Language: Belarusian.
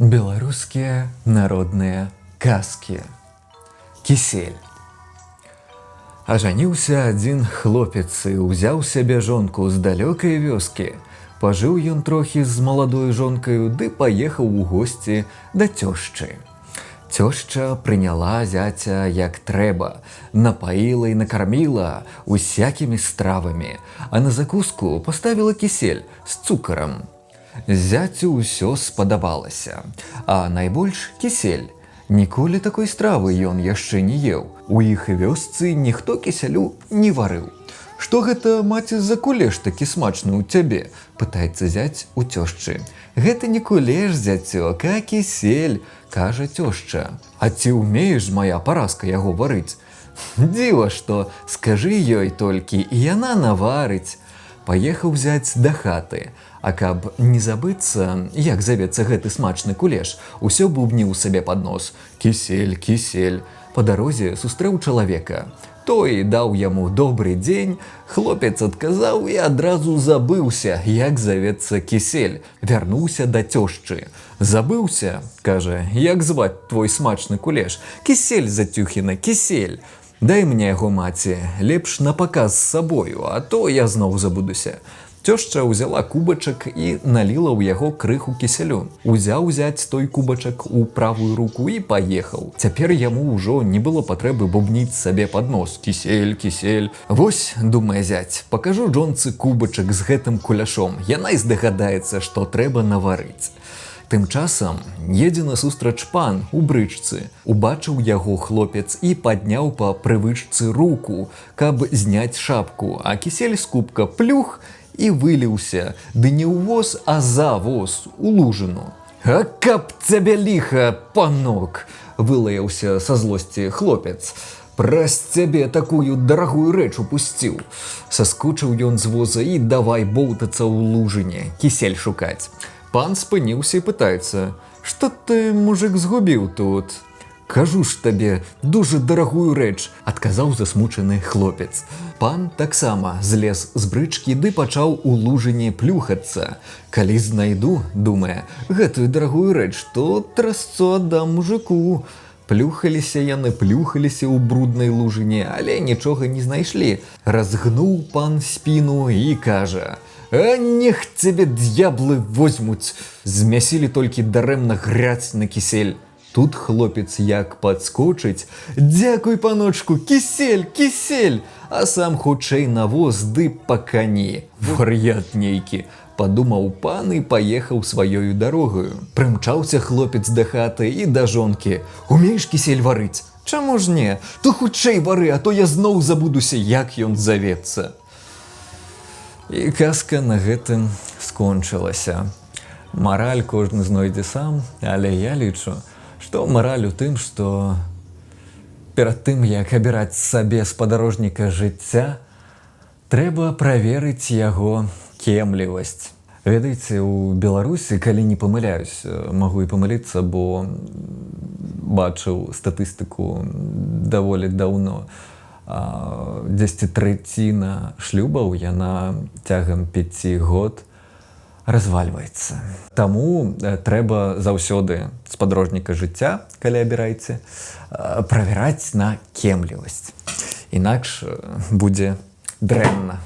Беларускія народныя казкі. Кісель. Ажаніўся адзін хлопец і ўзяў сябе жонку з далёкай вёскі. Пажыў ён трохі з маладой жонкаю ды паехаў у госці да цёшчы. Цёшча прыняла зяця як трэба, напаіла і накарміла усякімі стравамі, а на закуску паставіла кісель з цукарам. Зяцю ўсё спадабалася, а найбольш кісель. Ніколі такой стравы ён яшчэ не еў. У іх вёсцы ніхто кісялю не варыў. «Што гэта, маці, за кулеш такі смачны ў цябе?» — пытаецца зяць у цёшчы. «Гэта не кулеш, зяцёк, а кісель», — кажа цёшча. «А ці ўмееш, моя Параска, яго варыць?» «Дзіва што, скажы ёй толькі, і яна наварыць». Паехаў зяць да хаты. А каб не забыцца, як завецца гэты смачны кулеш, усё бубніў сабе пад нос: «Кісель, кісель». Па дарозе сустрэў чалавека. Той даў яму добры дзень, хлопец адказаў і адразу забыўся, як завецца кісель, вярнуўся да цёшчы. «Забыўся, — кажа, — як зваць твой смачны кулеш. Кісель, зацюхіна, кісель. Дай мне яго, маці, лепш на паказ з сабою, а то я зноў забудуся». Цёшча ўзяла кубачак і наліла ў яго крыху кісялю. Узяў зяць той кубачак у правую руку і паехаў. Цяпер яму ўжо не было патрэбы бубніць сабе пад нос: «Кісель, кісель». «Вось, — думае зяць, — пакажу жонцы кубачак з гэтым куляшом. Яна і здагадаецца, што трэба наварыць». Тым часам едзе насустрач пан у брычцы. Убачыў яго хлопец і падняў па прывычцы руку, каб зняць шапку, а кісель з кубка плюх і выліўся, ды не ў воз, а за воз, у лужыну. «А каб цябе ліха, панок!» — вылаяўся са злосці хлопец. «Праз цябе такую дарагую рэч упусціў». Саскочыў ён з воза і давай боўтацца ў лужыне, кісель шукаць. Пан спыніўся і пытаецца: «Што ты, мужык, згубіў тут?» «Кажу ж табе, дужа дарагую рэч», — адказаў засмучаны хлопец. Пан таксама злез з брычкі ды пачаў у лужыне плюхацца. «Калі знайду, — думае, — гэтую дарагую рэч, то трасцу аддам мужыку». Плюхаліся яны, плюхаліся ў бруднай лужыне, але нічога не знайшлі. Разгнуў пан спіну і кажа: «А нех цябе д'яблы возьмуць! Змясілі толькі дарэмна гразь на кісель». Тут хлопец як падскочыць: «Дзякуй, паночку, кісель, кісель!» А сам хутчэй на воз ды па кані. «Вар'ят нейкі», — падумаў пан і паехаў сваёю дарогаю. Прымчаўся хлопец да хаты і да жонкі: «Умееш кісель варыць?» «Чаму ж не?» «То хутчэй вары, а то я зноў забудуся, як ён завецца». І казка на гэтым скончылася. Мараль кожны знойдзе сам, але я лічу, што мараль у тым, што перад тым, як абіраць сабе спадарожніка жыцця, трэба праверыць яго кемлівасць. Ведаеце, у Беларусі, калі не памыляюсь, магу і памыліцца, бо бачыў статыстыку даволі даўно. Дзесьці трэціна шлюбаў, яна цягам 5 год развальваецца. Таму трэба заўсёды спадарожніка жыцця, калі абіраеце, правяраць на кемлівасць. Інакш будзе дрэнна.